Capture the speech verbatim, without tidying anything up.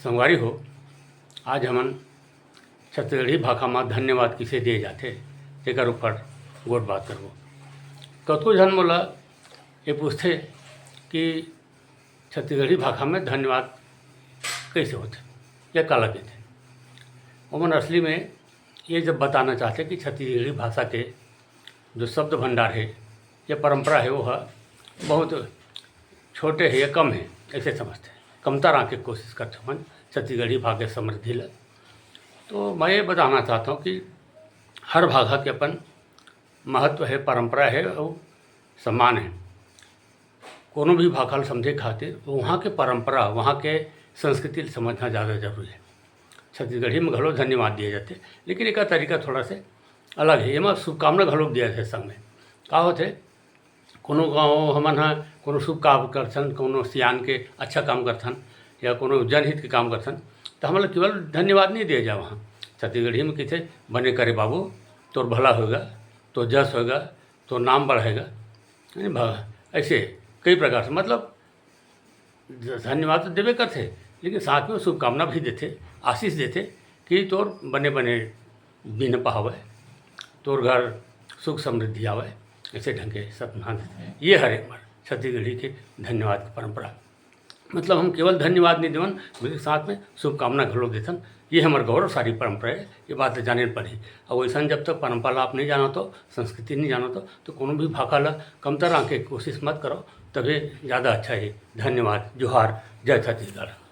संगवारी हो, आज हमन छत्तीसगढ़ी भाखा म धन्यवाद किसे दिए जाथे, तेकर ऊपर गोठ बात करबो। कतको झन मोला ये पूछथे कि छत्तीसगढ़ी भाखा में धन्यवाद कइसे होथे या काला कहिथे। ओमन असली में ये जब बताना चाहथे कि छत्तीसगढ़ी भाषा के जो शब्द भंडार हे या परंपरा हे, वो ह बहुत छोटे हे या कम हे, ऐसे समझथे। कमता राखे के कोशिश करथे मन छत्तीसगढ़ी भाखा के समृद्धि ल। तो मैं ये बताना चाहता हूँ कि हर भाखा के अपन महत्व हे, परंपरा हे अउ सम्मान हे। कोनो भी भाखा ल समझे खातिर वहाँ के परंपरा, वहाँ के संस्कृति ल समझना ज़्यादा जरूरी हे। छत्तीसगढ़ी में घलो धन्यवाद दिए जाथे, लेकिन एकर तरीका थोड़ा से अलग हे। एमा शुभकामना घलो दिए जाथे संग में। का होथे, कोनो गाँव हमन ह कोनो शुभ काम करथन, कोनो सियान के अच्छा काम करथन या कोनो जनहित के काम करथन, त हमन ल केवल धन्यवाद नहीं दिए जाए। वहाँ छत्तीसगढ़ी में कहिथे, "बने करे बाबू, तोर भला होएगा, तोर जस होएगा, तोर नाम बढ़ेगा।" है नी? भा-, ऐसे कई प्रकार से, मतलब, धन्यवाद तो देबे करथे, लेकिन साथ में शुभकामना भी देथे, आशीष देथे कि तोर बने बने दिन पावय, तोर घर सुख समृद्धि आवय, ऐसे ढंग के सतनाम देथे। ये हरे हमर छत्तीसगढ़ी के धन्यवाद के परंपरा। मतलब, हम केवल धन्यवाद नहीं देवन, बल्कि साथ में शुभकामना घलो देथन। ये हमर गौरवशाली परंपरा हे, ये बात ल जाने ल परही। अउ वैसन जब तक परंपरा ला आप नहीं जानत हो, संस्कृति नहीं जानत हो, तो कोनो भी भाखा ला कमतर आंके के कोशिश मत करो, तभे ज़्यादा अच्छा हे। धन्यवाद, जोहार, जय छत्तीसगढ़।